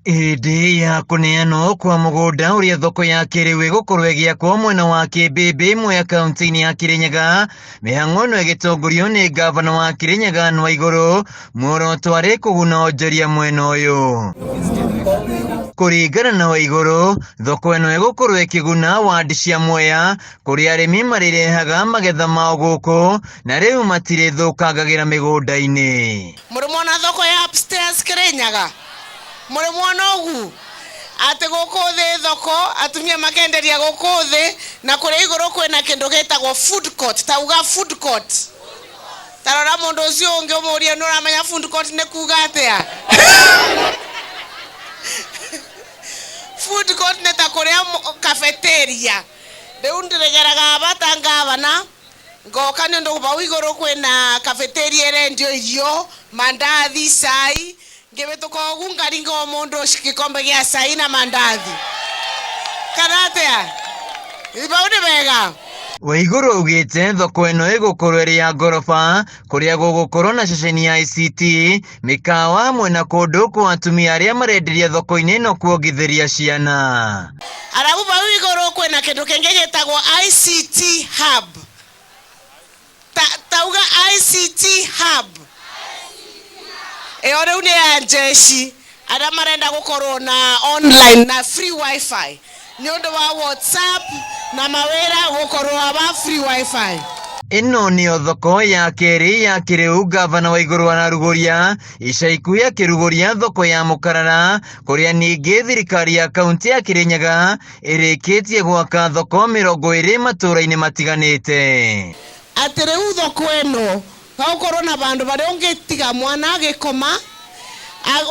Hĩndĩ ya kũneanwo kwa mũgũnda ũrĩa thoko ya kĩrĩu ĩgũkorwo ĩgĩakwo mwena wa Kĩmbĩmbĩ Mwea kaunti-inĩ ya Kĩrĩnyaga, mĩhang'o ĩno ĩgĩtongorio nĩ ngavana wa Kĩrĩnyaga Anne Waigũrũ, muoroto arĩ kũguna onjoria mwena ũyũ. Kũringana na Waigũrũ, thoko ĩno ĩgũkorwo ĩkĩguna wandi cia Mwea kũrĩa arĩmi marĩrehaga magetha mao gũkũ na rĩu matirĩthũkangagĩra mĩgũnda-inĩ. Mũrĩ mwona thoko ya upstairs Kĩrĩnyaga? Mũrĩ mwona ũgu? Atĩ gũkũ thĩ thoko, atumia makenderia gũkũ thĩ, na kũrĩa igũrũ kwĩna kĩndũ gĩtagwo food court. Ta uga food court. Ta rora mũndũ ũcio ũngĩ ũmũrie nĩ ũramenya food court nĩ kuga atĩa? Food court nĩ ta kũrĩa cafeteria. Rĩu ndĩrĩgeraga bata ngavana. Ngoka nĩ ũndũ vau igũrũ kwĩna cafeteria ĩrendio irio, mandathi, cai, ngĩhĩtũka ũgu ngaringa o mũndũ gĩkombe gĩa cai na mandathi. Kana atĩa? Vau nĩ vega? Waigũrũ augĩte thoko ĩno ĩgũkorwo ĩrĩ ya ngoroba kũrĩa gũgũkorwo na ceceni ya ICT, mĩkawa hamwe na kũndũ kwa atumia arĩa marenderia thoko-inĩ ĩno kuongithĩria ciana. Arabu vau igũrũ kwĩna kĩndũ kĩngĩ gĩtagwo ICT hub. Ta, tauga ICT hub. Ĩyo rĩu nĩ ya jeshi arĩa marenda gũkorwo na online na free wifi nĩ ũndũ wa WhatsApp na mawĩra gũkorwo aba free wifi. Ĩno nĩyo thoko ya kerĩ ya kĩrĩu ngavana Waigũrũ ararugũria ica ikuhĩ akĩrugũria thoko ya Mũkarara kũrĩa ningĩ thirikari ya kaunti ya Kĩrĩnyaga ĩrĩkĩtie gwaka thoko 20 matũũra-inĩ matiganĩte. Atĩ rĩu thoko ĩno gagũkorwo na vandũ varĩa ũngĩtiga mwana agĩkoma,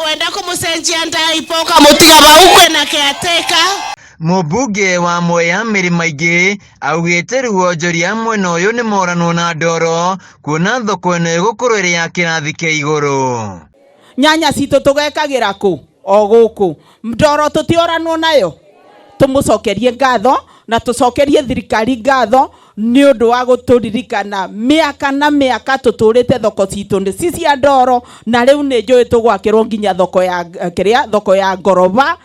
wenda kũmũcenjia ndaipa ũkamũtiga vau kwĩna caretaker. Mũmbunge wa Mwea Mary Maingĩ augĩte rĩu onjoria mwena ũyũ nĩ moranwo na ndoro kuona thoko ĩno ĩgũkorwo ĩrĩ ya kĩrathi kĩa igũrũ. Nyanya citũ tũgekagĩra kũ? O gũkũ. Ndoro tũtioranwo nayo. Tũmũcokerie ngatho na tũcokerie thirikari ngatho nĩ ũndũ wa gũtũririkana mĩaka na mĩaka tũtũrĩte thoko citũ nĩ ci cia ndoro na rĩu nĩ njũĩ tũgwakĩrwo nginya thoko ya kĩrĩa thoko ya ngoroba.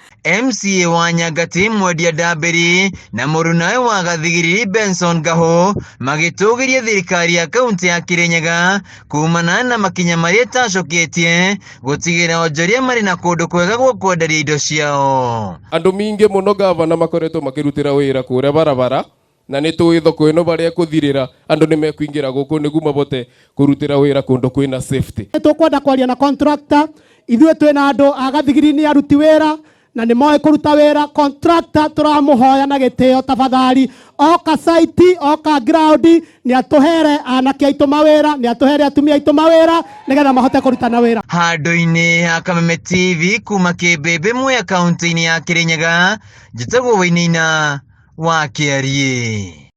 MCA wa Nyangati Mwendia Ndambĩri na mũrunawe wa Gathigiriri Benson Ngahũ magĩtũgĩria thirikari ya kaunti ya Kĩrĩnyaga kumana na makinya marĩa ĩtacũkĩtie gũtigĩrĩra onjoria marĩ na kũndũ kwega gwa kwenderia indo ciao. Andũ mingĩ mũno gavana makoretwo makĩrutĩra wĩra kũrĩa barabara na nĩ tũĩ thoko ĩno barĩa ĩkũthirĩra andũ nĩ mekũingĩra gũkũ nĩguo mabote kũrutĩra wĩra kũndũ kwĩna safety. Nĩ tũkwenda kwaria na contractor, ithuĩ twĩna andũ a Gathigiri nĩ aruti wĩra na nĩ moĩ kũruta wĩra. Contractor tũramũhoya na gĩtĩo tafadhali, oka site, oka ground, nĩ atũhere anake aitũ mawĩra, nĩ atũhere atumia aitũ mawĩra nĩgetha mahote kũrutana wĩra. Handũ-inĩ ha Kameme TV kuma Kĩmbĩmbĩ Mwea kaunti-inĩ ya Kĩrĩnyaga, njĩtagwo Wainaina wa Kĩariĩ.